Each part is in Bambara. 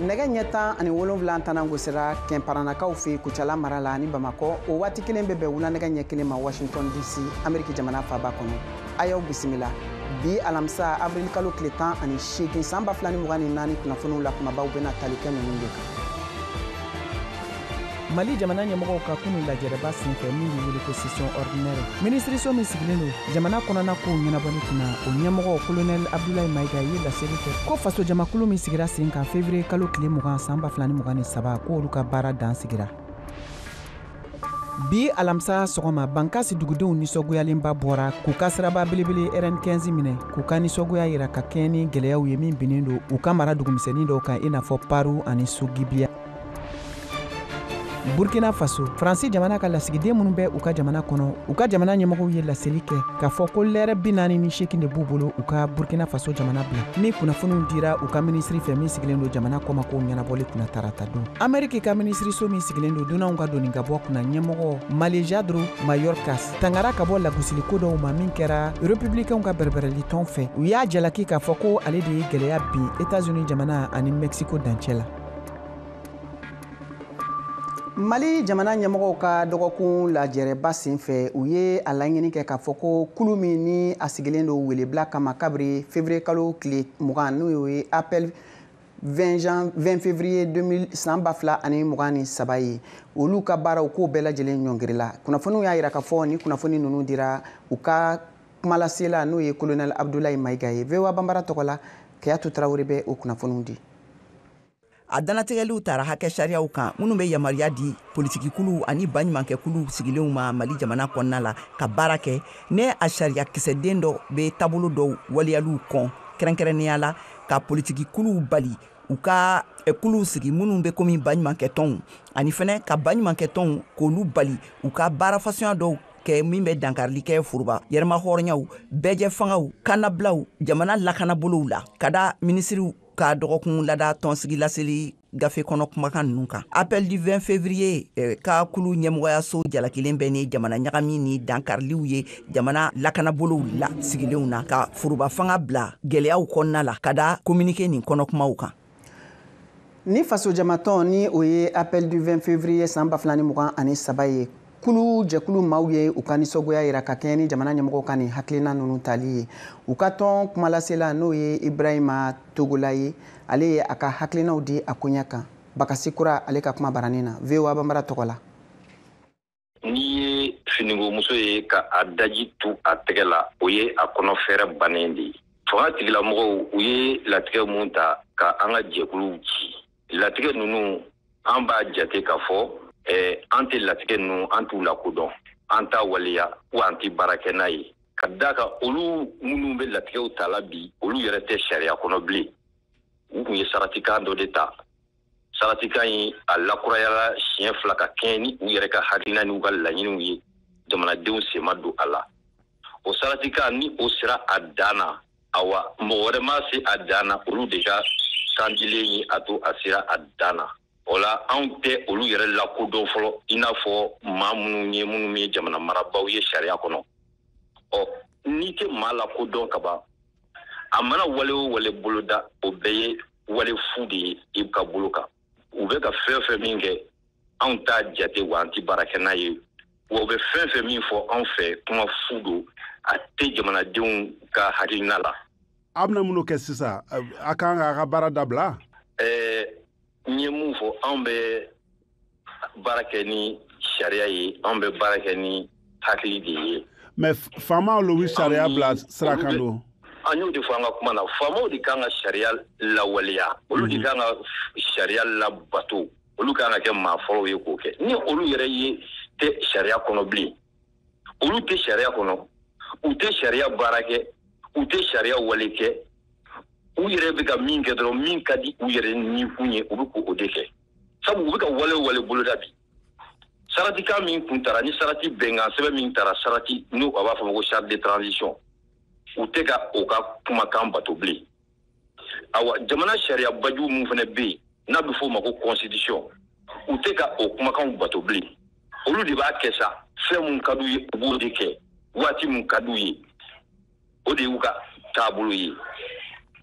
Nɛgɛ ɲɛ 17 tanan gosira Kɛnparanakaw fɛ Kucala mara la ani Bamakɔ. O waati kelen bɛ bɛn wula nɛgɛ ɲɛ 1 ma Washington DC, Ameriki jamana faaba kɔnɔ. A y'aw bisimila bi alamisa avril kalo tile 18 san 2024 kunnafoniw la, kumabaw bɛna tali kɛ ninnu de kan. Mali jamana ɲɛmɔgɔw ka kunu lajɛrɛba senfɛ min bɛ wele ko session ordinaire, minisiriso min sigilen don jamana kɔnɔna kow ɲɛnabɔli kunna, o ɲɛmɔgɔ colonel Abdoulaye Maïga ye laseli kɛ ko fasojamakulu min sigira sen kan février kalo tile 20 san 2023, k'olu ka baara dan sigira. Bi alamisa sɔgɔma, Bankasi dugudenw nisɔngoyalenba bɔra k'u ka siraba belebele RN15 minɛ k'u ka nisɔngoya yira ka kɛɲɛ ni gɛlɛyaw ye min binnen don u ka mara dugumisɛnnin dɔw kan, i n'a fɔ Paru ani Sogibiya. Burkina Faso, Faransi jamana ka lasigiden minnu bɛ u ka jamana kɔnɔ, u ka jamana ɲɛmɔgɔw ye laseli kɛ k'a fɔ ko lɛrɛ 48 de b'u bolo u ka Burkina Faso jamana bila, ni kunnafoniw dira u ka minisiri fɛ min sigilen don jamana kɔmakow ɲɛnabɔli kunna tarata don. Ameriki ka minisiriso min sigilen don dunanw ka doni ka bɔ kunna ɲɛmɔgɔ Alejandro Mayorkas tangara ka bɔ lagosiliko dɔw ma min kɛra Republicainw ka bɛrɛbɛrɛli fɛ. U y'a jalaki k'a fɔ ko ale de ye gɛlɛya bin Etats-Unis jamana ani Mexico dancɛ la. Mali jamana ɲɛmɔgɔw ka dɔgɔkun lajɛrɛba senfɛ, u ye a laɲini kɛ k'a fɔ ko kulu min ni a sigilen don welebila kama kabiri février kalo tile 20, n'o ye appel 20 jan 20 février 2000 san 2023 ye, olu ka baaraw k'o bɛɛ lajɛlen ɲɔngirila. Kunnafoniw y'a yira k'a fɔ ni kunnafoni ninnu dira u ka kumalasela, n'o ye colonel Abdoulaye Maïga ye. VOA Banbara tɔgɔ la, Keyatu Tarawele bɛ o kunnafoniw di. A dannatigɛliw tara hakɛ sariyaw kan minnu bɛ yamaruya di politikikuluw ani baɲumankɛkuluw sigilenw ma Mali jamana kɔnɔna la ka baara kɛ, ne a sariya kisɛden dɔ bɛ taabolo dɔw waleyaliw kɔn, kɛrɛnkɛrɛnnenya la ka politikikuluw bali u ka kuluw sigi minnu bɛ komi baɲumankɛtɔnw, ani fɛnɛ ka baɲumankɛtɔnw k'olu bali u ka baara fasuguya dɔw kɛ min bɛ dankarili kɛ foroba yɛrɛma hɔrɔnyaw, bɛɛjɛ fangaw, kannabilaw, jamana lakanabolow la, ka da minisiriw ka dɔgɔkun lada tɔnsigi laseli gafe kɔnɔ kumakan ninnu kan. Appel du 20 février ka kulu ɲɛmɔgɔyaso jalakilen bɛ ni jamana ɲagami ni dankariliw ye jamana lakanabolow la sigilenw na, ka foroba fanga bila gɛlɛyaw kɔnɔna la, ka da communiqué nin kɔnɔ kumaw kan. Ni fasojamatɔn ni o ye appel du 20 février san 2023 ye, kulu jɛkulu maaw ye u ka nisɔngoya yira ka kɛɲɛ ni jamana ɲɛmɔgɔw ka nin hakilina ninnu tali ye. U ka tɔn kumalasela, n'o ye Ibrahima Togola ye, ale ye a ka hakilinaw di a koɲɛ kan. Bakasi Kura ale ka kuma baranin na VOA Banbara tɔgɔ la. N'i ye finikomuso ye ka a daji tu a tɛgɛ la, o ye a kɔnɔ fɛrɛ bannen de ye. Fanga tigilamɔgɔw, u ye latigɛ mun ta ka an ka jɛkuluw ci, latigɛ ninnu, an b'a jate k'a fɔ an tɛ latigɛ ninnu, an t'u lakodɔn, an t'a waleya wa an tɛ baara kɛ n'a ye, ka da kan olu minnu bɛ latigɛw ta la bi, olu yɛrɛ tɛ sariya kɔnɔ bilen. U tun ye saratikan dɔ de ta. Saratikan in, a lakurayala siɲɛ 2 ka kɛɲɛ ni u yɛrɛ ka hakilina n'u ka laɲiniw ye. Jamanadenw sen ma don a la. O saratikan ni o sera a dan na, awa mɔgɔ wɛrɛ ma se a dan na, olu de ka kandilen ye a to a sera a dan na. O la, anw tɛ olu yɛrɛ lakodɔn fɔlɔ i n'a fɔ maa minnu ye, minnu ye jamana marabaw ye sariya kɔnɔ. Ɔ n'i tɛ maa lakodɔn ka ban, a mana wale o wale boloda, o bɛɛ ye wale fu de ye i ka bolo kan. U bɛ ka fɛn fɛn min kɛ, anw t'a jate wa an tɛ baara kɛ n'a ye. Wa u bɛ fɛn fɛn min fɔ anw fɛ, kuma fu don, a tɛ jamanadenw ka hakilina la. A bɛna mun kɛ sisan? A kan k'a ka baara dabila? N ye mun fɔ, anw bɛ baara kɛ ni sariya ye, anw bɛ baara kɛ ni hakili de ye. Mais faamaw lo bɛ sariya bila sira kan don. An y'o de fɔ an ka kuma na, faamaw de kan ka sariya lawaleya, olu de kan ka sariya labato, olu kan ka kɛ maa fɔlɔw ye k'o kɛ. Ni olu yɛrɛ ye tɛ sariya kɔnɔ bilen, olu tɛ sariya kɔnɔ, u tɛ sariya baara kɛ, u tɛ sariya wale kɛ, u yɛrɛ bɛ ka min kɛ dɔrɔn, min ka di u yɛrɛ nikun ye, u bɛ k'o de kɛ. Sabu u bɛ ka wale o wale boloda bi, saratikan min kun tara ni sarati bɛnkan sɛbɛn min tara, sarati n'u a b'a fɔ ma ko charte de transition, u tɛ ka o ka kumakan bato bilen. Awa jamana sariya baju mun fana bɛ yen n'a bɛ f'o ma ko constitution, u tɛ ka o kumakanw bato bilen. Olu de b'a kɛ sa, fɛn mun ka d'u ye, u b'o de kɛ, waati mun ka d'u ye, o de y'u ka taabolo ye.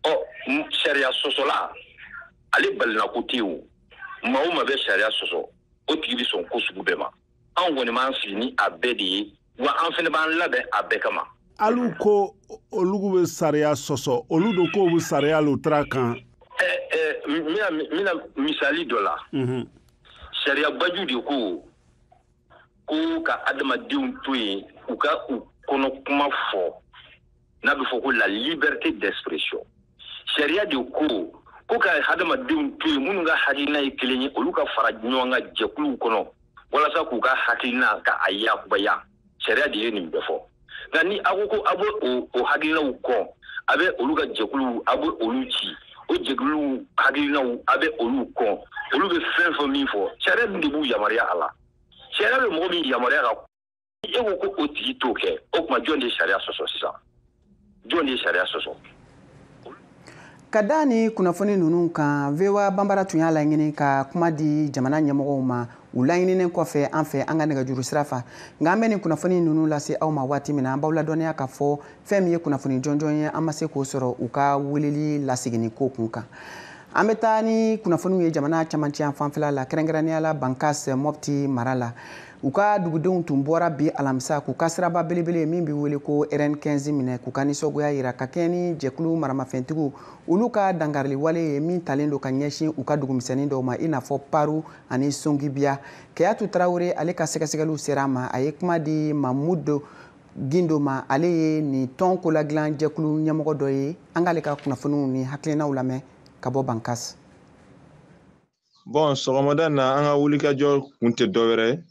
Ɔ sariya sɔsɔla Ale balinako tɛ yen o. Maa o maa bɛ sariya sɔsɔ, o tigi bɛ sɔn ko sugu bɛɛ ma. Anw kɔni b'an sigi ni a bɛɛ de ye, wa an fana b'an labɛn a bɛɛ kama. Alu ko olu bɛ sariya sɔsɔ, olu do k'o bɛ sariya lo tara kan. N bɛna misali dɔ la. Sariya baju de ko ko ka adamadenw to yen u ka u kɔnɔ kuma fɔ, n'a bɛ fɔ ko la liberté d'expression. Sariya de ko ko ka hadamadenw to yen minnu ka hakilina ye kelen ye, olu ka fara ɲɔgɔn kan jɛkuluw kɔnɔ walasa k'u ka hakilina ka a yakubaya. Sariya de ye nin bɛɛ fɔ. Nka ni aw ko ko aw bɛ o hakilinaw kɔn, a bɛ olu ka jɛkuluw, a bɛ olu ci, o jɛkuluw hakilinaw a bɛ olu kɔn, olu bɛ fɛn fɛn min fɔ, sariya dun de b'u yamaruya a la. Sariya bɛ mɔgɔ min yamaruya ka, e ko ko o tigi t'o kɛ, o tuma jɔn de ye sariya sɔsɔ sisan? Jɔn de ye sariya sɔsɔ? Ka da ni kunnafoni ninnu kan, VOA Banbara tun y'a laɲini ka kuma di jamana ɲɛmɔgɔw ma u laɲininen kɔfɛ an fɛ an ka nɛgɛjuru sira fɛ. Nka an bɛ nin kunnafoni ninnu lase aw ma waati min na, an b'aw ladɔnniya k'a fɔ fɛn min ye kunnafoni jɔnjɔn ye, an ma se k'o sɔrɔ u ka weleli laseginni ko kun kan. An bɛ taa ni kunnafoniw ye jamana camancɛ yan fanfɛla la, kɛrɛnkɛrɛnnenya la Bankas Mopti mara la. U ka dugudenw tun bɔra bi alamisa k'u ka siraba belebele min bɛ wele ko RN15 minɛ k'u ka nisɔngoya yira ka kɛɲɛ ni jɛkulu maramafɛntigiw olu ka dankarili wale ye min talen don ka ɲɛsin u ka dugumisɛnnin dɔw ma, i n'a fɔ Paru ani Songibiya. Keyatu Tarawele ale ka sɛgɛsɛgɛliw sera a ma, a ye kuma di Mamudu Gindo ma, ale ye nin tɔn koladilan jɛkulu ɲɛmɔgɔ dɔ ye. An k'ale ka kunnafoniw ni hakilinaw lamɛn ka bɔ Bankas. Bon, sɔgɔmada in na an ka wulikajɔ kun tɛ dɔwɛrɛ ye.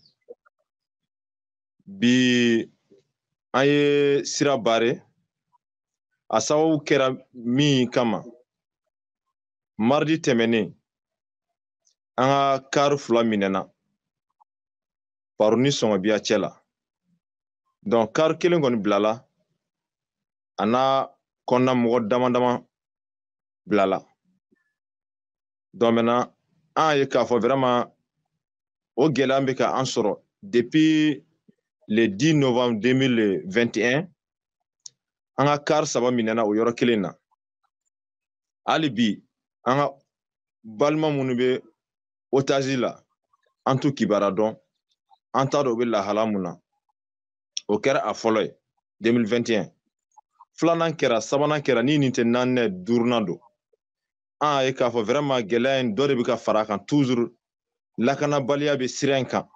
Bi an ye sira bare, a sababu kɛra min kama, mardi tɛmɛnen an ka kari 2 minɛna Paru ni Sɔngɔbiya cɛ la. Donc kari kelen kɔni bilala, a n'a kɔnɔna mɔgɔ dama dama bilala. Donc maintenant an y'a ye k'a fɔ vraiment o gɛlɛya bɛ ka an sɔrɔ depuis le 10 novembre 2021, an ka kari 3 minɛna o yɔrɔ kelen na. Hali bi an ka balima minnu bɛ otage la, an t'u kibaruya dɔn, an t'a dɔn u bɛ lahala mun na. O kɛra a fɔlɔ ye 2021. Filanan kɛra, sabanan kɛra, ni nin tɛ naaninan duurunan don. An y'a ye k'a fɔ vraiment gɛlɛya in dɔ de bɛ ka fara a kan toujours. Lakanabaliya bɛ sira in kan,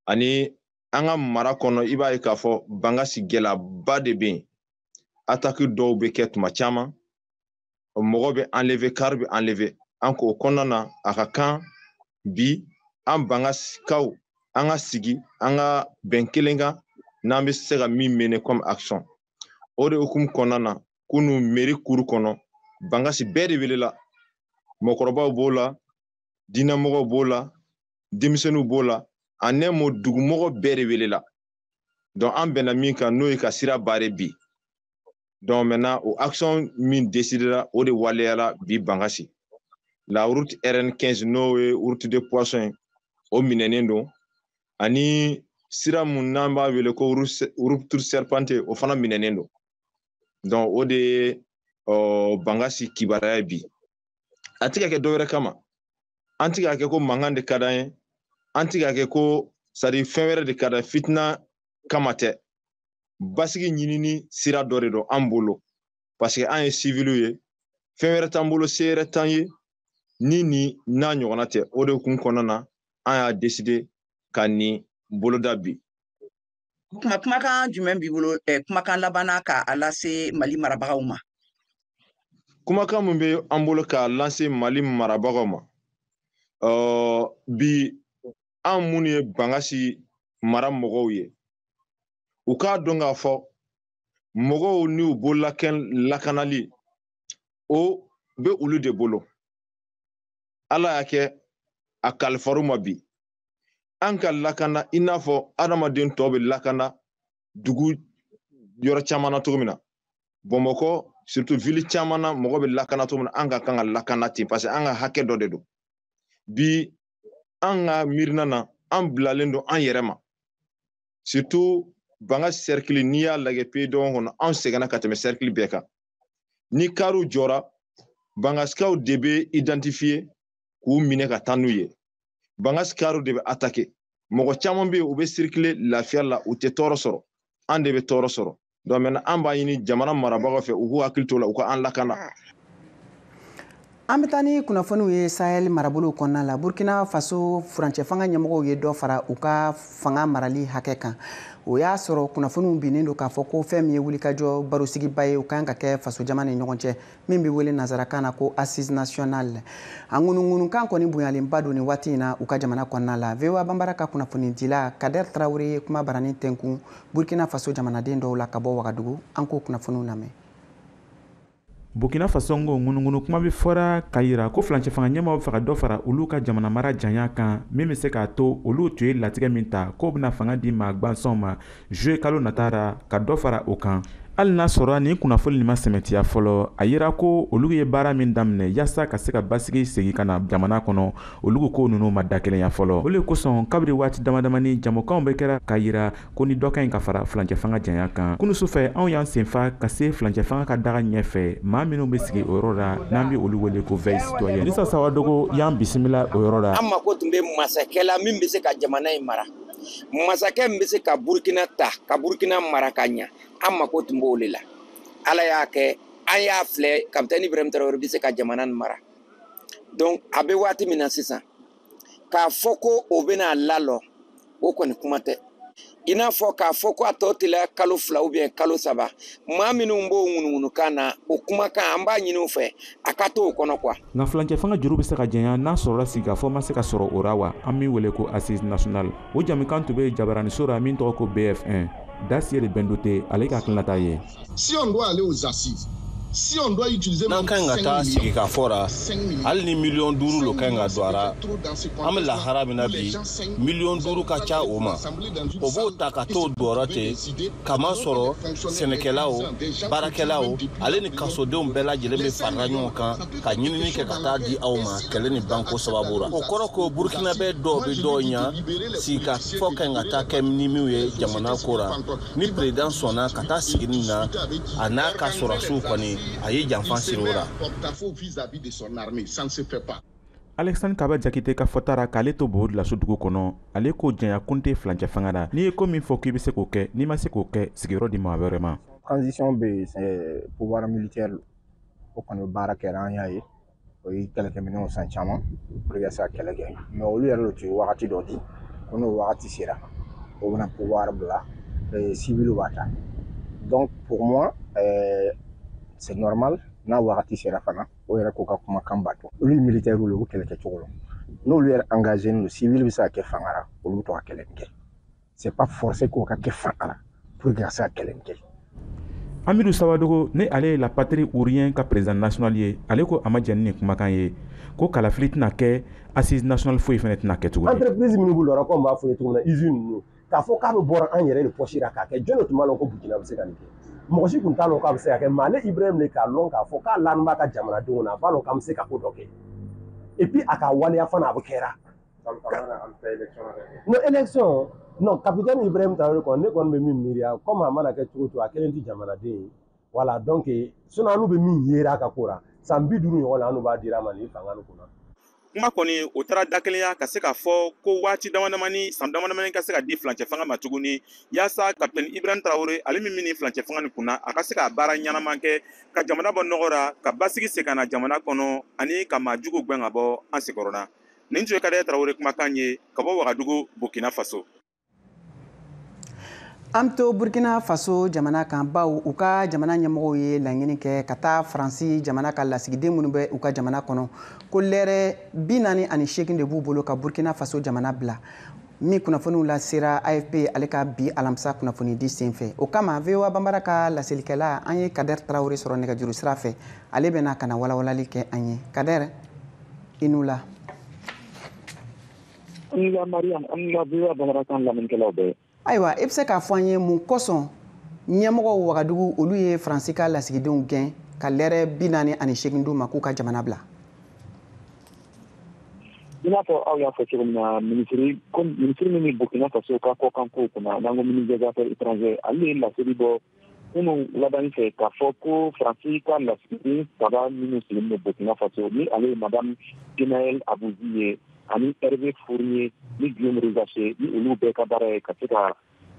ani an ka mara kɔnɔ i b'a ye k'a fɔ Bankasi gɛlɛyaba de bɛ yen. Attaque dɔw bɛ kɛ tuma caman, mɔgɔ bɛ enlever, kari bɛ enlever. An k'o kɔnɔna na, a ka kan bi an Bankasikaw an ka sigi an ka bɛn kelen kan n'an bɛ se ka min mener comme action. O de hukumu kɔnɔna na, kunun mairie kuru kɔnɔ, Bankasi bɛɛ de welela. Mɔgɔkɔrɔbaw b'o la, diinɛmɔgɔw b'o la, denmisɛnninw b'o la, en un mot dugumɔgɔ bɛɛ de welela. Donc an bɛnna min kan, n'o ye ka sira bare bi. Donc maintenant o action min décidera, o de waleyala bi Bankasi. La route RN15, n'o ye route de poisson ye, o minɛnen don, ani sira mun n'an b'a wele ko route serpentée, o fana minɛnen don. Donc o de ye Bankasi kibaruya ye bi. A tɛ ka kɛ dɔwɛrɛ kama, an tɛ k'a kɛ ko mankan de ka d'an ye, an tɛ k'a kɛ ko c'est à dire fɛn wɛrɛ de ka d'an ye, fitina kama tɛ. Basigi ɲinini sira dɔ de don an bolo, parce que an ye civiliw ye, fɛn wɛrɛ t'an bolo, se wɛrɛ t'an ye ni nin n'a ɲɔgɔnna tɛ. O de kun kɔnɔna na an y'a décider ka nin boloda bi. Kuma kumakan jumɛn b'i bolo, kumakan labanna k'a lase Mali marabagaw ma? Kumakan min bɛ an bolo k'a lase Mali marabagaw ma, bi an minnu ye Bankasi mara mɔgɔw ye, u k'a dɔn k'a fɔ mɔgɔw n'u bololakɛn lakanali o bɛ olu de bolo. Ala y'a kɛ a kalifar'u ma bi, an ka lakana i n'a fɔ adamaden tɔw bɛ lakana dugu yɔrɔ caman na cogo min na. Bamakɔ surtout ville caman na mɔgɔ bɛ lakana cogo min na, an ka kan ka lakana ten, parce que an ka hakɛ dɔ de don. Bi an ka miirina na, an bilalen don an yɛrɛ ma. Surtout Bankasi cercle, n'i y'a lajɛ pays dɔgɔkun kɔnɔ, anw sɛgɛnna ka tɛmɛ cercle bɛɛ kan. Ni kariw jɔra, Bangasikaw de bɛ identifier k'u minɛ ka taa n'u ye. Bangas kariw de bɛ attaquer. Mɔgɔ caman bɛ yen, u bɛ circuler lafiya la, u tɛ tɔɔrɔ sɔrɔ. An de bɛ tɔɔrɔ sɔrɔ. Donc maintenant an b'a ɲini jamana marabagaw fɛ, u k'u hakili t'o la, u ka an lakana. An bɛ taa ni kunnafoniw ye Sahel marabolow kɔnɔna la. Burkina Faso furancɛ fanga ɲɛmɔgɔw ye dɔ fara u ka fanga marali hakɛ kan. O y'a sɔrɔ kunnafoniw binnen don k'a fɔ ko fɛn min ye wulikajɔ barosigiba ye, o kan ka kɛ fasojama ni ɲɔgɔn cɛ, min bɛ wele nanzarakan na ko assise nationale. A ŋunuŋunukan kɔni bonyalenba don nin waati in na u ka jamana kɔnɔna la. VOA Banbara ka kunnafonidila Kader Traoré ye kuma barani tɛnkun Burkina Faso jamanaden dɔw la ka bɔ Wagadugu. An k'o kunnafoniw lamɛn. Burkina Faso ngo ŋunuŋunu kuma bɛ fɔra ka yira ko furancɛ fanga ɲɛmaaw bɛ fɛ ka dɔ fara olu ka jamana mara janya kan, min bɛ se k'a to olu tun ye latigɛ min ta k'o bɛna fanga di maa gwansanw ma juillet kalo nata ra, ka dɔ fara o kan. Hali n'a sɔrɔ nin kunnafoni nin ma sɛmɛntiya fɔlɔ, a yira ko olu ye baara min daminɛ yaasa ka se ka basigi segin ka na jamana kɔnɔ, olu ko ninnu ma dakelenya fɔlɔ. O le kosɔn kabiri waati dama damani jamukanw bɛ kɛra ka yira ko ni dɔ ka ɲi ka fara furancɛ fanga janya kan. Kunu sufɛ, anw y'an senfa ka se furancɛ fanga ka daga ɲɛfɛ, maa minnu bɛ sigi o yɔrɔ la, n'an bɛ olu wele ko veille citoyenne. Nisa Sawadogo y'an bisimila o yɔrɔ la. An mako tun bɛ masakɛ la min bɛ se ka jamana in mara, masakɛ min bɛ se ka Burkina ta ka Burkina mara ka ɲa. An mako tun b'o de la. Ala y'a kɛ, an y'a filɛ, Capitaine Ibrahim Traoré bɛ se ka jamana nin mara. Donc a bɛ waati min na sisan, k'a fɔ ko o bɛna lalɔ, o kɔni kuma tɛ. I n'a fɔ k'a fɔ ko a tɔ teliya kalo 2 ou bien kalo 3, maa minnu b'o ŋunuŋunukan na, o kumakan an b'a ɲini u fɛ a ka to o kɔnɔ quoi. Nka furancɛ fanga juru bɛ se ka janya n'a sɔrɔla sigikafɔ ma se ka sɔrɔ o ra wa, an min wele ko assise nationale. O jamukan tun bɛ jabaraniso ra min tɔgɔ ko BF1. Dasier Bendote, ale ka hakilinata ye. Si on doit aller aux assises, si on doit utiliser n'an ka ɲi ka taa sigikafɔ ra, hali ni miliyɔn 5 lo ka ɲi ka don a ra, an bɛ lahara min na bi, miliyɔn 5 ka ca o ma. O b'o ta ka t'o dɔrɔ ten, kamasɔrɔ sɛnɛkɛlaw, baarakɛlaw ale ni kasodenw bɛɛ lajɛlen bɛ farala ɲɔgɔn kan ka ɲinini kɛ ka taa di aw ma kɛlɛ ni banko sababu ra. O kɔrɔ ko Burkinabɛ dɔw bɛ dɔw ɲa, sigikafɔ ka ɲi ka taa kɛ ni minnu ye jamana ko ra. Ni président sɔnna ka taa sigini na, a n'a ka sɔrɔdasiw kɔni, a ye janfa siri o la. Alexandre Kaba Jakite ka fɔta ra k'ale to Bobo Dioulasso dugu kɔnɔ, ale ko janya kun tɛ furancɛ fanga la. N'i ye ko min fɔ k'i bɛ se k'o kɛ, n'i ma se k'o kɛ, sigiyɔrɔ di maa wɛrɛ ma. Transition bɛ yen, c'est pouvoir militaire, o kɔni baara kɛra, an y'a ye, o ye kɛlɛkɛminɛnw san caman pour que ka se ka kɛlɛ kɛ, mais olu yɛrɛ de tun ye wagati dɔ di ko n'o wagati sera, o bɛna pouvoir bila, civil b'a ta. Donc pour moi, c'est normal, n'a wagati sera fana, o yɛrɛ k'u ka kumakan bato. Olu ye militaire ye, u bɛ kɛlɛ kɛ cogo la, n'olu yɛrɛ engagé don, civil bɛ se ka kɛ fanga la, olu bɛ to ka kɛlɛ kɛ. C'est pas forcé k'o ka kɛ fanga la pour que ka se ka kɛlɛ kɛ. Amidu Sawadogo, ni ale ye La Patrie ou Rien ka président national ye, ale ko a ma jɛn ni nin kumakan ye, ko kalafili tɛna kɛ, assise nationale foyi fɛnɛ tɛna kɛ tuguni. Entreprise minnu b'u lɔra, komi n b'a fɔ ye cogo min na, usine ninnu, k'a fɔ k'a bɛ bɔra an yɛrɛ de poche la k'a kɛ, jɔn de tun b'a lɔn ko Burkina bɛ se ka nin kɛ? Mɔgɔ si tun t'a lɔn k'a bɛ se ka kɛ, mais ale Ibrahim de k'a lɔn k'a fɔ k'a lani b'a ka jamanadenw na, a b'a lɔn k'an bɛ se ka ko dɔ kɛ. Et puis a ka waleya fana a bɛ kɛra. Non, élection, non, capitaine Ibrahim Traoré kɔni, ne kɔni bɛ min miiriya, comme a mana kɛ cogo o cogo, a kelen tɛ jamanaden ye. Voilà, donc sinon an bɛ min yera a ka ko la, san 50 ɲɔgɔn na, an b'a dira a ma nin fanga nin kunna. Kuma kɔni o taara dakelenya ka se k'a fɔ ko waati damadamani, san damadamani ka se ka di furancɛ fanga ma tuguni, yaasa Capitaine Ibrahim Traoré, ale min bɛ nin furancɛ fanga nin kunna, a ka se ka baara ɲɛnama kɛ ka jamana bɔ nɔgɔ la, ka basigi segin ka na jamana kɔnɔ, ani ka maa juguw gɛn ka bɔ an senkɔrɔla. Nin tun ye Kader Traoré kumakan ye ka bɔ Wagadugu, Burkina Faso. An bɛ to Burkina Faso jamana kan, baw u ka jamana ɲɛmɔgɔw ye laɲini kɛ ka taa Faransi jamana ka lasigiden minnu bɛ u ka jamana kɔnɔ, ko lɛrɛ 48 de b'u bolo ka Burkina Faso jamana bila, min kunnafoniw lasera AFP ale ka bi alamisa kunnafonidi senfɛ. O kama VOA Banbara ka laselikɛla, an ye Kader Traoré sɔrɔ nɛgɛjuru sira fɛ, ale bɛna ka na walawalali kɛ an ye. Kader, i n'u la. An ni la Mariam, an ni la VOA Banbara kan lamɛnnikɛlaw bɛɛ. Ayiwa, i bɛ se k'a fɔ an ye mun kosɔn ɲɛmɔgɔw Wagadugu olu ye Faransi ka lasigidenw gɛn ka lɛrɛ 48 d'u ma k'u ka jamana bila? I n'a fɔ aw y'a fɔ cogo min na, minisiri min bɛ Burkina Faso ka kɔkan kow kunna, n'an ko ministre des Affaires étrangères, ale ye laseli bɔ Kunun wulada in fɛ k'a fɔ ko Faransi ka lasigiden saba minnu sigilen bɛ Burkina Faso, ni ale ye Madame Genaël Abuzi ye, ani Hervé Fournier ni Guillaume Rizaché, ni olu bɛɛ ka baara ye ka se ka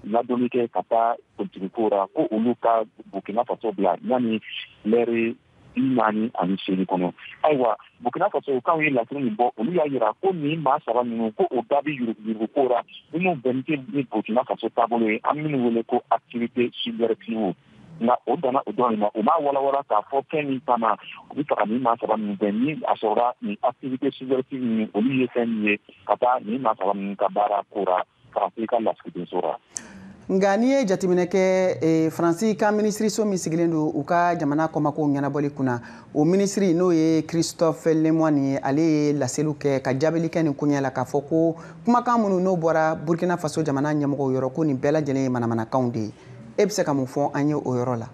ladonni kɛ ka taa politiki ko ra, ko olu ka Burkina Faso bila yanni lɛri 48 kɔnɔ. Ayiwa, Burkina Faso kanw ye lasiri min bɔ, olu y'a yira ko nin maa saba ninnu, ko o da bɛ yuruguyurugu ko ra minnu bɛnnen tɛ ni Burkina Faso taabolo ye, an minnu wele ko activité subversive. Nka o danna o dɔrɔn de ma, u m'a walawala k'a fɔ fɛn min kama u bɛ fɛ ka nin maa saba ninnu gɛn, ni a sɔrɔla nin activité subversive ninnu, olu ye fɛn min ye ka taa nin maa saba ninnu ka baara ko ra Faransi ka lasigidenso ra. Nka n'i ye jateminɛ kɛ, Faransi ka minisiriso min sigilen don u ka jamana kɔmakow ɲɛnabɔli kunna, o minisiri n'o ye Christophe Lemoine ye, ale ye laseliw kɛ ka jaabili kɛ nin koɲɛ la k'a fɔ ko kumakan minnu n'o bɔra Burkina Faso jamana ɲɛmɔgɔw yɔrɔ, ko nin bɛɛ lajɛlen ye manamanakanw de ye. E bɛ se ka mun fɔ an ye o yɔrɔ la?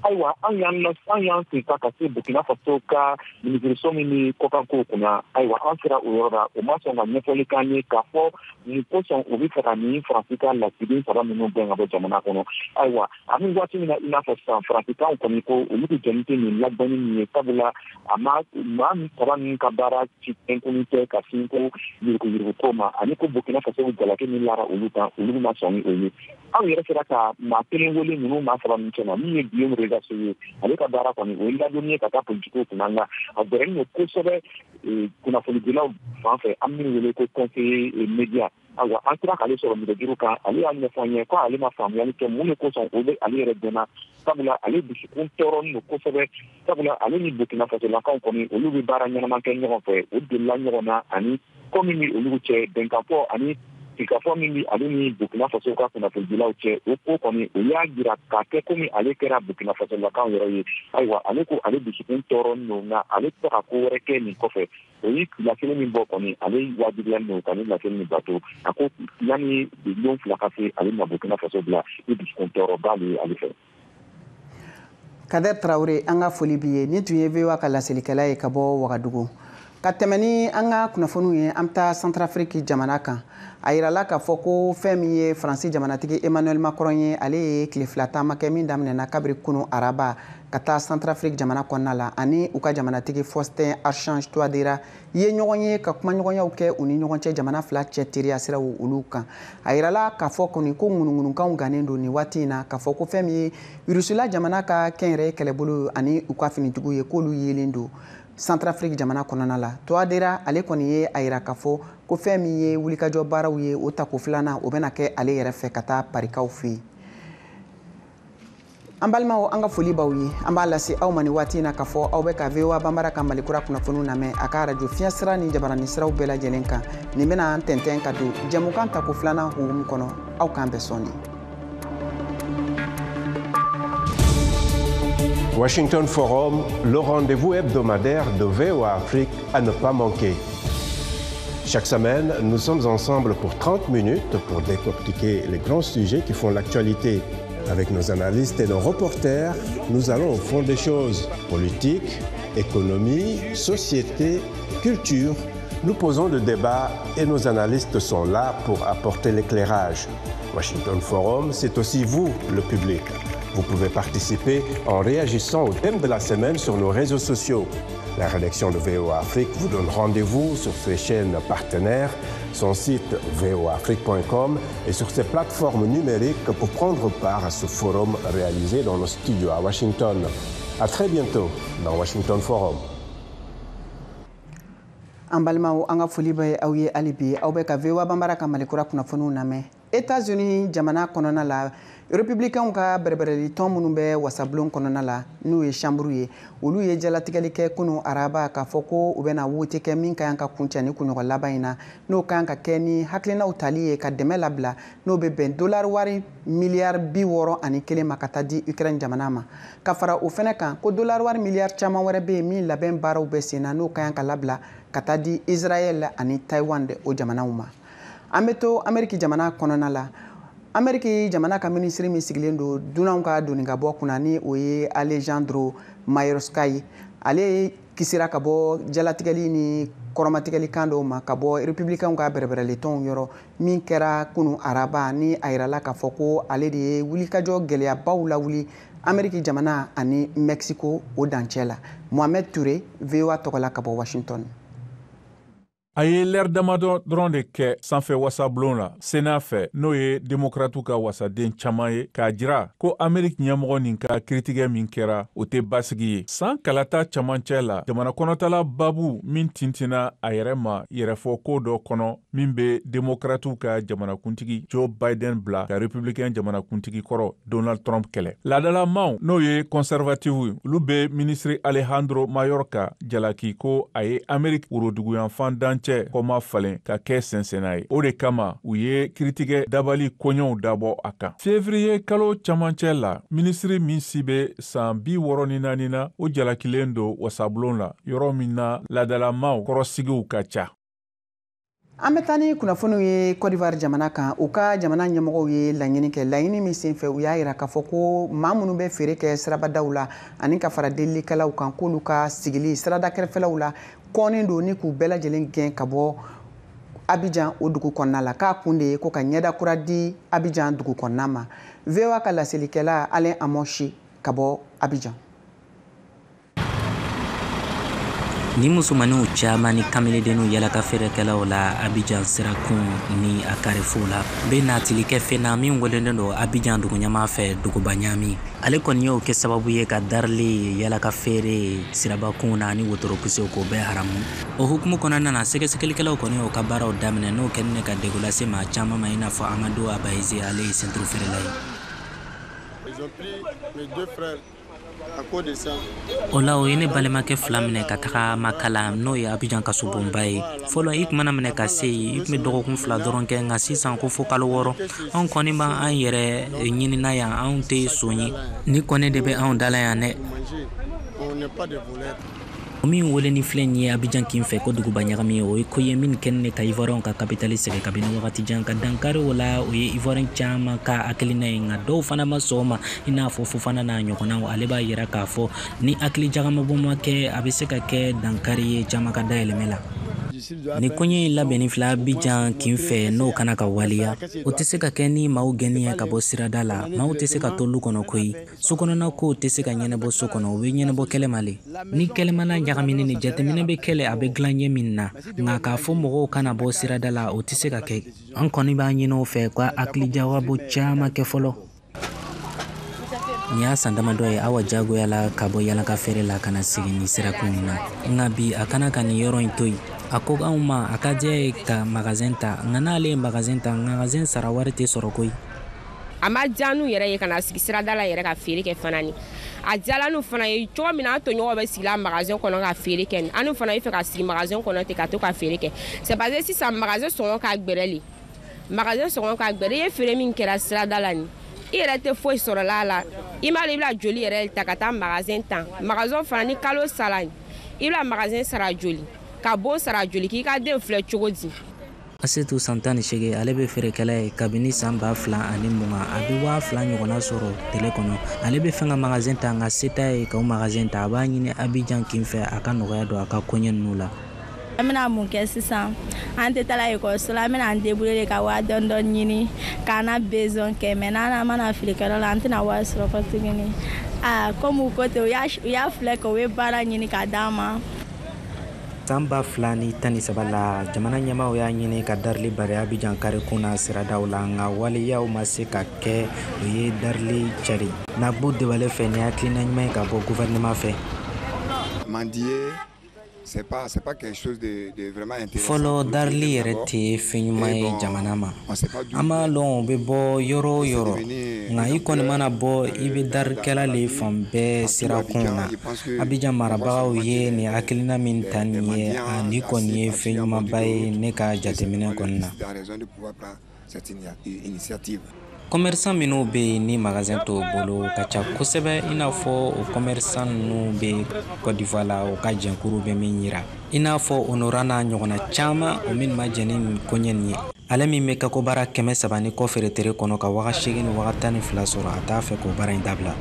Ayiwa, an y'an sen ta ka se Burkina Faso ka minisiriso min bɛ kɔkankow kunna. Ayiwa, an sera o yɔrɔ la, o ma sɔn ka ɲɛfɔli k'an ye k'a fɔ mun kosɔn u bɛ fɛ ka nin Faransi ka lasigiden saba ninnu gɛn ka bɔ jamana kɔnɔ. Ayiwa, an bɛ waati min na, i n'a fɔ sisan, Faransikanw kɔni ko olu bɛ jɛni tɛ nin ladɔnni min ye, sabula a ma maa saba ninnu ka baara ci tɛnkuni tɛ ka sin ko yuruguyurugu ko ma, ani ko Burkina Faso bɛ jalaki min lara olu kan, olu ma sɔn ni o ye. Anw yɛrɛ sera ka maa kelen wele ninnu maa saba ninnu cɛma, min ye Guillaume Rizaché ye. Ale ka baara kɔni, o ye ladonni ye ka taa politikiw kunna, nka a gɛrɛlen don kosɛbɛ kunnafonidilaw fan fɛ, an minnu wele ko conseiller média. Ayiwa, an sera k'ale sɔrɔ nɛgɛjuru kan, ale y'a ɲɛfɔ an ye ko ale ma faamuyali kɛ mun de kosɔn o bɛ ale yɛrɛ dɛmɛ, sabula ale dusukun tɔɔrɔlen don kosɛbɛ, sabula ale ni Burkina Fasolakaw kɔni, olu bɛ baara ɲɛnama kɛ ɲɔgɔn fɛ, u delila ɲɔgɔn na, ani ko min bɛ olu cɛ, bɛnkanfɔ ani sigikafɔ min bɛ ale ni Burkina Faso ka kunnafonidilaw cɛ, o ko kɔni, o y'a jira k'a kɛ komi ale kɛra Burkina Fasolakaw yɛrɛ ye. Ayiwa, ale ko ale dusukun tɔɔrɔlen don, nka ale tɛ ka ko wɛrɛ kɛ nin kɔfɛ. O ye laseli min bɔ kɔni, ale wajibiyalen don ka nin laseli min bato. A ko yanni lon 2 ka se, ale na Burkina Faso bila ni dusukun tɔɔrɔba de ye ale fɛ. Kader Traoré, an ka foli b'i ye. Nin tun ye VOA ka laselikɛla ye ka bɔ Wagadugu. Ka tɛmɛ ni an ka kunnafoniw ye, an bɛ taa Centrafrique jamana kan. A yirala k'a fɔ ko fɛn min ye Faransi jamanatigi Emmanuel Macron ye, ale ye tile 2 taama kɛ min daminɛna kabiri kunu araba ka taa Centrafrique jamana kɔnɔna la, ani u ka jamanatigi Faustin Archange Touadéra ye ɲɔgɔn ye ka kumaɲɔgɔnyaw kɛ u ni ɲɔgɔn cɛ jamana fila cɛ teriya siraw olu kan. A yirala k'a fɔ kɔni ko ŋunuŋunukanw gannen don nin waati in na k'a fɔ ko fɛn min ye Rusila jamana ka kɛnyɛrɛye kɛlɛbolo ani u ka finitigiw ye, k'olu yelen don Centrafrique jamana kɔnɔna la. Touadéra ale kɔni ye a yira k'a fɔ ko fɛn min ye wulikajɔ baaraw ye, o tako filanan o bɛna kɛ ale yɛrɛ fɛ ka taa Parikaw fɛ yen. An balimaw, an ka foli b'aw ye. An b'a lase aw ma nin waati in na k'a fɔ aw bɛ ka VOA Banbara ka Malikura kunnafoniw lamɛn a ka arajo fiɲɛ sira ni jabarani siraw bɛɛ lajɛlen kan. Nin bɛna an tɛntɛn ka don jɛmukan tako filanan hukumu kɔnɔ. Aw k'an bɛn sɔɔni. Washington Forum, le rendez-vous hebdomadaire de VOA Afrique à ne pas manquer. Chaque semaine, nous sommes ensemble pour 30 minutes pour décortiquer les grands sujets qui font l'actualité. Avec nos analystes et nos reporters, nous allons au fond des choses. Politique, économie, société, culture. Nous posons le débat et nos analystes sont là pour apporter l'éclairage. Washington Forum, c'est aussi vous, le public. Vous pouvez participer en réagissant au thème de la semaine sur nos réseaux sociaux. La rédaction de VOA Afrique vous donne rendez-vous sur ses chaînes partenaires, son site voaafrique.com et sur ses plateformes numériques pour prendre part à ce forum réalisé dans nos studios à Washington. À très bientôt dans Washington Forum. An balimaw, an ka foli bɛ aw ye hali bi. Aw bɛ ka VOA Banbara ka Malikura kunnafoniw lamɛn. États-Unis jamana kɔnɔna la, Républicains ka bɛrɛbɛrɛli tɔn minnu bɛ wasabulon kɔnɔna la, n'o ye chambre ye, olu ye jalatigɛli kɛ kunu araba k'a fɔ ko u bɛna wote kɛ min ka kan ka kuncɛ ni kunɲɔgɔn laban in na, n'o ka kan ka kɛ ni hakilinaw tali ye ka dɛmɛ labila n'o bɛ bɛn dollar wari miliyari 61 ma ka taa di Ukraine jamana ma. Ka fara o fɛnɛ kan, ko dollar wari miliyari caman wɛrɛ bɛ yen min labɛn baaraw bɛ sen na, n'o ka kan ka labila ka taa di Israël ani Taïwan o jamanaw ma. An bɛ to Amérique jamana kɔnɔna la. Amérique jamana ka minisiri min sigilen don dunanw ka doni ka bɔ kunna, ni o ye Alejandro Mayorkas ye, ale Kisira ka bɔ jalatigɛli ni kɔrɔmatigɛli kan dɔw ma ka bɔ républicainw ka bɛrɛbɛrɛlitɔnw yɔrɔ, min kɛra kunu araba, ni a yirala k'a fɔ ko ale de ye wulikajɔ gɛlɛyabaw lawuli Ameriki jamana ani Mexico o dancɛ la. Mohamed Touré, VOA tɔgɔ la ka bɔ Washington. A ye lɛri damadɔ dɔrɔn de kɛ sanfɛ wasabulon la, Sénat fɛ, n'o ye Demokratiw ka wasaden caman ye, k'a jira ko Ameriki ɲɛmɔgɔ nin ka kiritigɛ min kɛra, o tɛ basigi ye. San kalata camancɛ la, jamana kɔnɔtala babu min tintinna a yɛrɛ ma yɛrɛfɔ ko dɔ kɔnɔ min bɛ Demokratiw ka jamanakuntigi Joe Biden bila ka Républicain jamanakuntigi kɔrɔ Donald Trump kɛlɛ. Laadalamaw, n'o ye conservative ye, olu bɛ minisiri Alejandro Mayorkas jalaki ko a ye Ameriki woroduguyanfan dancɛ kɔma falen ka kɛ sɛnsɛnna ye. O de kama u ye kiritigɛ dabali koɲɛw dabɔ a kan. Février kalo camancɛ la, minisiri min si bɛ san 64 na, o jalakilen don wasabulon la, yɔrɔ min na laadalamaw kɔrɔsigiw ka ca. An bɛ taa ni kunnafoniw ye Côte d'Ivoire jamana kan. U ka jamana ɲɛmɔgɔw ye laɲini kɛ, laɲini min senfɛ u y'a yira k'a fɔ ko maa minnu bɛ feere kɛ sirabadaw la ani ka fara delilikɛlaw kan, k'olu ka sigili sirada kɛrɛfɛlaw la kɔnnen don, ni k'u bɛɛ lajɛlen gɛn ka bɔ Abidjan o dugu kɔnɔna la, k'a kun de ye ko ka ɲɛda kura di Abidjan dugu kɔnɔna ma. VOA ka laselikɛla Alain Amoshi ka bɔ Abidjan. Ni musomaninw caman ni kameledenninw yala ka feerekɛlaw la Abidjan sirakun ni a carrefour la bɛ natili kɛ fɛn na min welelen don Abidjan dugu ɲɛmaa fɛ duguba ɲaami. Ale kɔni y'o kɛ sababu ye ka darili yala ka feere sirabakun na ani wotoropusew k'o bɛɛ haramu. O hukumu kɔnɔna na, sɛgɛsɛgɛlikɛlaw kɔni y'o ka baaraw daminɛ, n'o kɛlen ka degun lase maa caman ma, i n'a fɔ Amadu Abayize, ale ye senturu feerela ye. Ils ont pris mes deux frères à cause de ça. O la, o ye ne balimakɛ fila minɛ ka taga Makala, n'o ye Abijan kasobonba ye. Fɔlɔ, i tun mana minɛ ka se yen, i tun bɛ dɔgɔkun 2 dɔrɔn kɛ, nka sisan ko fo kalo 6. Anw kɔni b'an yɛrɛ ɲinina yan, anw tɛ son ye. Ni kɔni de bɛ anw da la yan dɛ. On n'est pas des voleurs. Min wele ni filɛ nin ye Abijan kin fɛ ko duguba ɲagami ye, o ye ko ye min kɛ ne ka Ivoiriyɛnw ka kapitali sɛgɛn kabini wagati jan, ka dankari o la. O ye Ivoiriyɛn caman ka hakilina ye, nka dɔw fana ma sɔn o ma, i n'a fɔ Fofana n'a ɲɔgɔnnaw. Ale b'a yira k'a fɔ ni hakili jagamabɔ ma kɛ, a bɛ se ka kɛ dankari ye caman ka dayɛlɛmɛ la. Ni koɲɛ in labɛnni filɛ Abijan kin fɛ, n'o kana ka waleya, o tɛ se ka kɛ ni maaw gɛnni ye ka bɔ sirada la. Maaw tɛ se ka to lu kɔnɔ koyi. So kɔnɔna kow tɛ se ka ɲɛnabɔ so kɔnɔ, o bɛ ɲɛnabɔ kɛlɛma le. Ni kɛlɛmana ɲagamini ni jateminɛ bɛ kɛlɛ, a bɛ dilan ɲɛ min na, nka k'a fɔ mɔgɔw kana bɔ sirada la, o tɛ se ka kɛ. An kɔni b'a ɲini o fɛ ka hakilijagabɔ caman kɛ fɔlɔ. Nin y'a san damadɔ ye Awa jagoya la ka bɔ yalaka feere la ka na sigi nin sirakun in na, nka bi a kana ka nin yɔrɔ in to yen. A ko anw ma a ka diya ye ka magasin ta, nka n'ale ye magasin ta, magasin sara wari tɛ sɔrɔ koyi. A ma diya n'u yɛrɛ ye ka na sigi sirada la yɛrɛ ka feere kɛ fana. Ni a diyala n'u fana ye cogo min na, an tɔɲɔgɔnw bɛ sigi la magasin kɔnɔ ka feere kɛ, ni an fana bɛ fɛ ka sigi magasin kɔnɔ ten ka to ka feere kɛ. C'est parce que sisan magasin sɔngɔ ka gbɛrɛ le, magasin sɔngɔ ka gbɛrɛ. I ye feere min kɛra sirada la nin, i yɛrɛ tɛ foyi sɔrɔla a la. I m'a dɔn i bɛna joli yɛrɛ ta ka taa magasin ta. Magasin fana, ni kalo sara, i bɛna magasin sara joli, ka bon sara joli, k'i ka den filɛ cogo di? Asetu, san 18, ale bɛ feerekɛla ye kabini san 2020. A bɛ 2000 ɲɔgɔnna sɔrɔ tile kɔnɔ. Ale bɛ fɛ ka magasin ta, nka se t'a ye ka o magasin ta. A b'a ɲini Abijan kin fɛ a ka nɔgɔya don a ka koɲɛ ninnu la. An bɛna mun kɛ sisan? An tɛ taa ekɔliso la, an bɛna an débrouiller de ka waa dɔɔni dɔɔni ɲini k'an na besoin kɛ, mais n'an mana feerekɛyɔrɔ la, an tɛna wari sɔrɔ kɔ tuguni. Aa, komi u ko ten, u y'a filɛ kɛ u bɛ baara ɲini k'a d'an ma. San 2013 la, jamana ɲɛmaaw y'a ɲini ka darili bari Abijan karikun na siradaw la, nka waleyaw ma se ka kɛ. O ye darili cari Nagbo Debale fɛ, ni hakilina ɲuman ye ka bɔ gouvernement fɛ. Mendier, c'est pas quelque chose de vraiment intéressant. Fɔlɔ, darili yɛrɛ tɛ fɛn ɲuman ye jamana ma. An b'a lɔn o bɛ bɔ yɔrɔ o yɔrɔ, nka i kɔni mana bɔ, i bɛ darikɛla le fan bɛɛ sirakun na. Abijan marabagaw ye nin hakilina min ta nin ye, a nin kɔni ye fɛn ɲumanba ye ne ka jateminɛ kɔni na. Commerçant minnu bɛ yen ni magasin t'o bolo ka ca kosɛbɛ, i n'a fɔ o commerçant ninnu bɛ Côte d'Ivoire la, o ka jɛnkuru bɛ min yira, i n'a fɔ Honora n'a ɲɔgɔnna caman, o minnu ma jɛn ni nin koɲɛ nin ye. Ale min bɛ kakobara 300 ni kɔ feere tere kɔnɔ ka 8000 ni 12,000 sɔrɔ, a t'a fɛ k'o baara in dabila.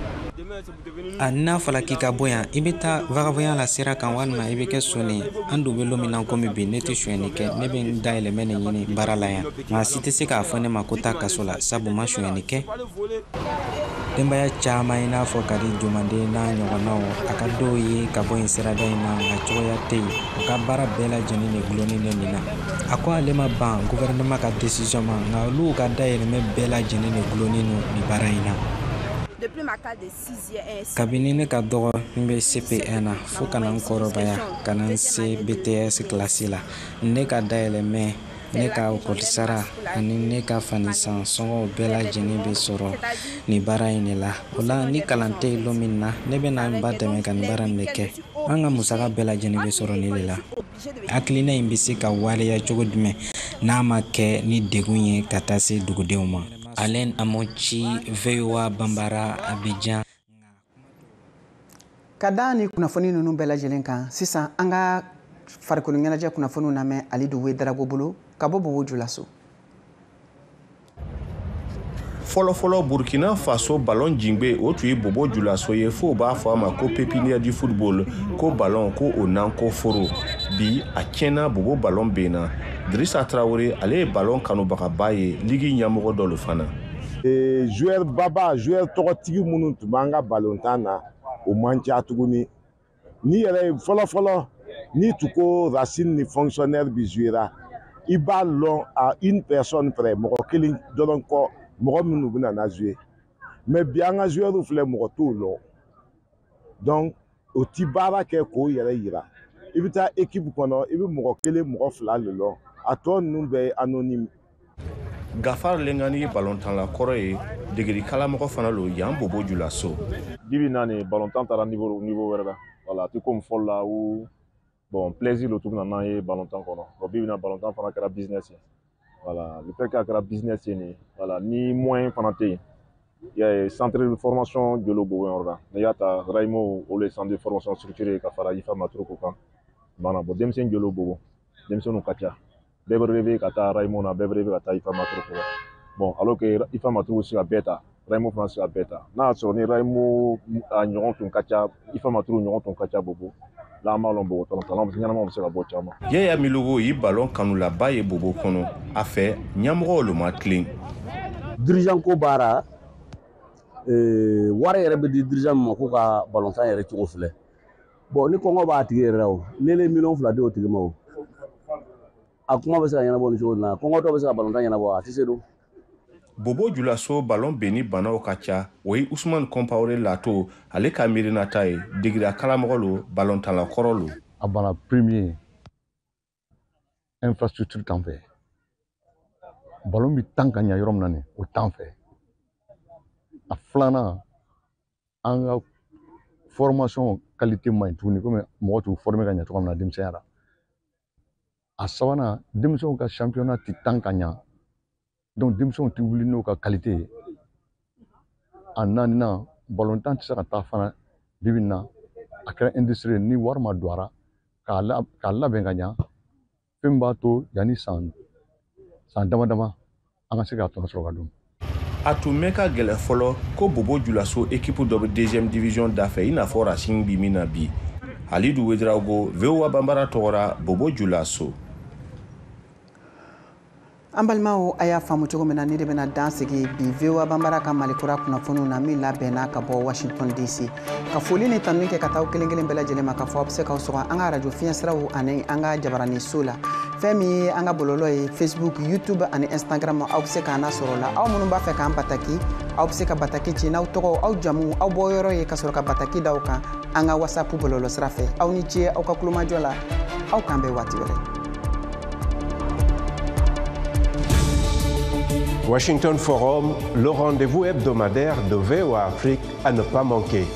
A n'a fɔla k'i ka bɔ yan, i bɛ taa vagabond la sira kan walima i bɛ kɛ son ye. An dun bɛ don min na komi bi, ne tɛ sonyɛni kɛ, ne bɛ n dayɛlɛmɛ de ɲini baara la yan. Maa si tɛ se k'a fɔ ne ma ko taa kaso la, sabu ma sonyɛni kɛ. Denbaya caman i n'a fɔ Kadi Jomande n'a ɲɔgɔnnaw, a ka dɔw ye ka bɔ yen sirada in na, nka cogoya tɛ yen. U ka baara bɛɛ lajɛlen de gulonnen bɛ nin na. A ko ale ma ban gouvernement ka décision ma, nka olu ka dayɛlɛmɛ bɛɛ lajɛlen de gulonnen don nin baara in na. Kabini ne ka dɔgɔ, n bɛ CP1 na fo ka na n kɔrɔbaya ka na n se BTS kilasi la. Ne ka dayɛlɛmɛ, ne ka ekɔli ani ne ka fanisan sɔngɔw bɛɛ lajɛlen bɛ sɔrɔ nin baara in de la. O la, ni kalan tɛ yen don min na, ne bɛna n ba dɛmɛ ka nin baara in de kɛ. An ka musaka bɛɛ lajɛlen bɛ sɔrɔ nin de la. Hakilina in bɛ se ka waleya cogo jumɛn n'a ma kɛ ni degun ye ka taa se dugudenw ma? Alain Amochi, VOA Bambara, Abidjan. Ka da ni kunnafoni ninnu bɛɛ lajɛlen kan, sisan an ka farikolo ɲɛnajɛ kunnafoniw lamɛn Alidu Wedarago bolo ka bɔ Bobo Julaso. Fɔlɔfɔlɔ, Burkina Faso ballon jingbe, o tun ye Bobo Julaso ye, f'o b'a fɔ a ma ko pépinière du football, ko ballon ko o nan ko foro. Bi a tiɲɛna, Bobo ballon benna. Drissa Traoré, ale ye ballon kanubagaba ye, ligue ɲɛmɔgɔ dɔ lo fana. Joueur baba, joueur tɔgɔtigi minnu tun b'an ka ballontan na, o man ca tuguni. Ni yɛrɛ ye fɔlɔ-fɔlɔ, n'i tun ko Racine ni fonctionnaire bi jouera, i b'a lɔn à une personne près, mɔgɔ kelen dɔrɔn kɔ, mɔgɔ minnu bɛna na jouer. Mais bi, an ka joueur filɛ, mɔgɔ t'o lɔn. Donc o ti baara kɛ k'o yɛrɛ yira. I bɛ taa équipe kɔnɔ, i bɛ mɔgɔ kelen, mɔgɔ fila de lɔn, a tɔ ninnu bɛɛ ye anonyme. Gafar Lengani ye balontanla kɔrɔ ye, degeli kalamɔgɔ fana lo yan Bobo Julaso. Bibi na nin, balontan taara niveau wɛrɛ la. Voilà, a tɛ komi fɔlɔ la où bon, plaisir lo tun bɛ na n'an ye balontan kɔnɔ. Bon, bibi na, balontan fana kɛra business ye. Voilà, le fait k'a kɛra business ye nin, voilà, ni moyen fana tɛ yen. I y'a ye, centre de formation jolo Bobo yɔrɔ la, n'i y'a ta Raimo, olu ye centre de formation structuré ka fara Ifa Matruku kan. Banna. Bon, denmisɛnnin jolo Bobo, denmisɛnninw ka ca, bɛɛ bɛ rêver ka taa Raimo na, bɛɛ bɛ rêver ka taa Ifa Matruku la. Bon, alors que Ifa Matruku se ka bɛɛ ta, Raimo fana se ka bɛɛ ta. N'a y'a sɔrɔ ni Raimo a ɲɔgɔn tun ka ca, Ifa Matruku ɲɔgɔn tun ka ca Bobo la, an b'a lɔn Bobo talon ɲɛnamaw bɛ se ka bɔ caman. Yaya Milogo ye ballon kanulaba ye Bobo kɔnɔ. A fɛ, ɲɛmɔgɔw lo ma tilen. Dirigeant ko baara, wari yɛrɛ bɛ di dirigeant min ma k'u ka balontan yɛrɛ cogo filɛ. Bon, ni kɔngɔ b'a tigi yɛrɛ la, o ni ne ye miliyɔn 2 di o tigi ma, o a kuma bɛ se ka ɲɛnabɔ nin cogo in na? Kɔngɔtɔ bɛ se ka balontan ɲɛnabɔ? A tɛ se don. Bobo Julaso ballon benni banaw ka ca. O ye Usman Compaoré Lato ale ka miirinata ye. Degera kalamɔgɔ lo, balontanla kɔrɔ lo. A bana premier, infrastructure t'an fɛ. Ballon bɛ tan ka ɲa yɔrɔ min na nin, o t'an fɛ. A filanan, an ka formation qualité man ɲi tuguni, komi mɔgɔ t'u former ka ɲa cogoya min na denmisɛnya la. A sabanan, denmisɛnw ka championnat ti tan ka ɲa, donc denmisɛnw ti wuli n'o ka qualité ye. A naaninan, balontan tɛ se ka taa fana bibi in na, a kɛra industrie ye, ni wari ma don a la k'a labɛn ka ɲa, fɛn min b'a to yanni san san dama dama an ka se k'a tɔnɔ sɔrɔ ka dun. A tun mɛn ka gɛlɛ fɔlɔ ko Bobo Julaso équipe dɔ bɛ deuxième division dafɛ, i n'a fɔ Racing bi min na bi. Alidu Wedrago, VOA Bambara tɔgɔra, Bobo Julaso. An balimaw, a y'a faamu cogo min na, ne de bɛna dan sigi bi VOA Bambara ka Malikura kunnafoniw na min labɛnna ka bɔ Washington DC. Ka foli ni tanuni kɛ ka taa aw kelen kelen bɛɛ lajɛlen ma, ka fɔ aw bɛ se k'aw sɔgɔ an ka arajo fiɲɛsiraw ani an ka jabaranin so la. Fɛn min ye an ka bɔlɔlɔ ye, Facebook, YouTube ani Instagram, aw bɛ se k'an lasɔrɔ o la. Aw minnu b'a fɛ k'an bataki, aw bɛ se ka bataki ci n'aw tɔgɔ, aw jamu, aw bɔyɔrɔ ye, ka sɔrɔ ka bataki da aw kan an ka WhatsApp bɔlɔlɔ sira fɛ. Aw ni ce aw ka kulomajɔ la, aw k'an bɛn waati wɛrɛ. Washington Forum, le rendez-vous hebdomadaire de VOA Afrique à ne pas manquer.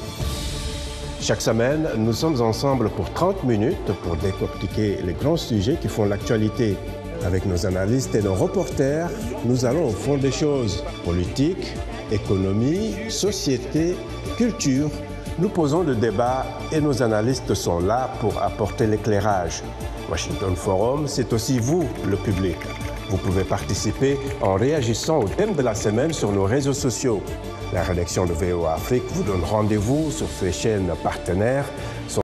Chaque semaine, nous sommes ensemble pour 30 minutes pour décortiquer les grands sujets qui font l'actualité. Avec nos analystes et nos reporters, nous allons au fond des choses. Politique, économie, société, culture. Nous posons le débat et nos analystes sont là pour apporter l'éclairage. Washington Forum, c'est aussi vous, le public. Vous pouvez participer en réagissant au thème de la semaine sur nos réseaux sociaux. La rédaction de VOA Afrique vous donne rendez-vous sur ses chaînes partenaires.